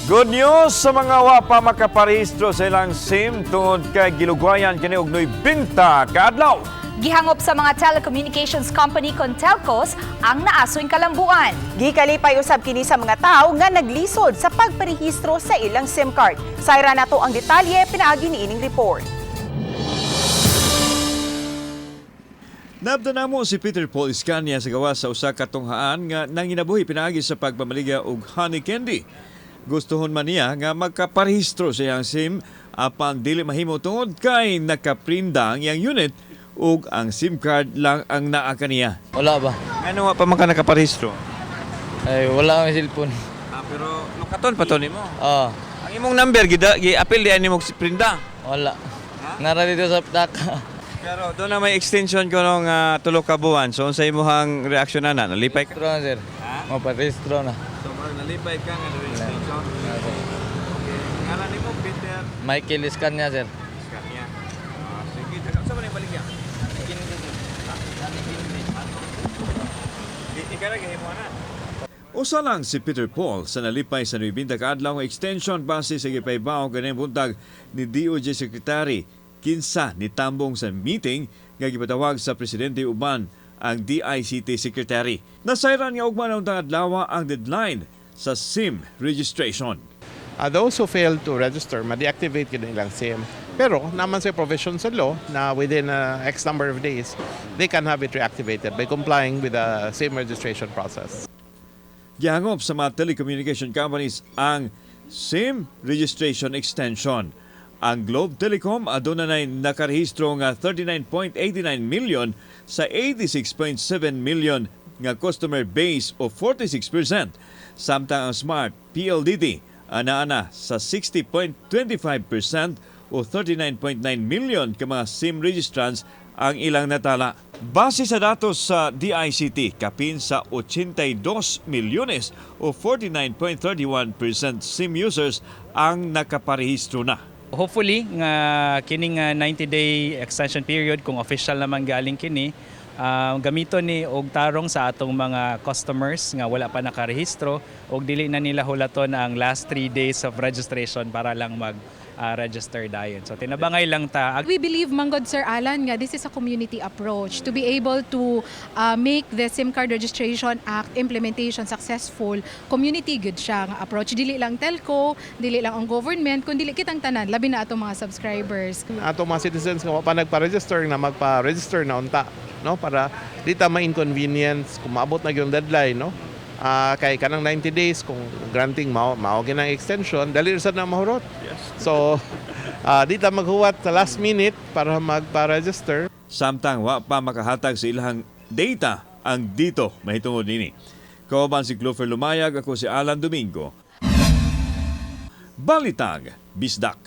Good news sa mga wa pa makaparehistro sa ilang SIM tungod kay gilugwayan kini og 90 ka adlaw. Gihangop sa mga telecommunications company kon telcos ang naasoy kalambuan. Gikalipay usab kini sa mga tao nga naglisod sa pagparehistro sa ilang SIM card. Sayra nato ang detalye pinaagi niining report. Naabdan namo si Peter Paul Iscania sa gawas sa usa ka tunghaan nga nanginabuhi pinaagi sa pagpamaligya og honey candy. Gustohon man niya nga magkaparehistro sa iyang SIM apan dili mahimo tungod kay nakaprinda ang iyang unit ug ang SIM card lang ang naa kaniya. Wala ba? Ngano wa pa man ka nakaparehistro? Ay, wala akong cellphone. Ah, pero lukaton pa to nimo. Ah, Ang imong number gida gi-apil di nimo si prinda. Wala. Nara dito sa pitaka. Pero doon na may extension ko nung tulo ka buwan. So unsa imong reaksyon ana? Nalipay ka? Rehistro na, sir. Maparehistro na. So murag nalipay ka nga doon extension. Okay. Ngalan nimo Peter Michael Iscania, sir. Iscania. Ah, sige, taga sa man baligya? Ikaw ra gihimo na. Usa lang si Peter Paul sa nalipay sa 90 ka adlaw nga extension base sa gipaybaw kaning buntag ni DOJ Secretary kinsa ni tambong sa meeting nga gipatawag sa presidente uban ang DICT Secretary. Nasayran nga ugma na untang adlaw ang deadline sa SIM registration. Those who fail to register, ma-deactivate yun ilang SIM. Pero naman sa provision sa law na within X number of days, they can have it reactivated by complying with the SIM registration process. Gihangop sa mga telecommunication companies ang SIM registration extension. Ang Globe Telecom aduna nay nakarehistro nga 39.89 million sa 86.7 million nga customer base o 46%. Samtang ang Smart PLDT ana-ana sa 60.25% o 39.9 million ka mga SIM registrants ang ilang natala. Base sa datos sa DICT, kapin sa 82 milyones o 49.31% SIM users ang nakaparehistro na. Hopefully nga kining 90-day extension period, kung official naman galing kini, gamiton ni og tarong sa atong mga customers nga wala pa nakarehistro og dili na nila hulaton ang last 3 days of registration para lang mag register dayon. So tinabangay lang ta. We believe, manggod, Sir Alan, nga this is a community approach to be able to make the SIM card registration act implementation successful. Community gud siya nga approach. Dili lang telco, dili lang ang government, kundi kitang tanan, labi na atong mga subscribers. Ato mga citizens nga wa pa nagpa-register na magpa-register na unta, no, para di ta ma-inconvenience kung maabot na yung deadline, no? Kay kanang 90 days kung granting mao mao ginang extension, dali ra sad na mahurot. So di ta maghuwat sa last minute para magpa-register. Samtang wa pa makahatag sa ilang data ang dito mahitungod nini. Kauban si Clover Lumayag, ako si Alan Domingo. Balitag, Bisdak.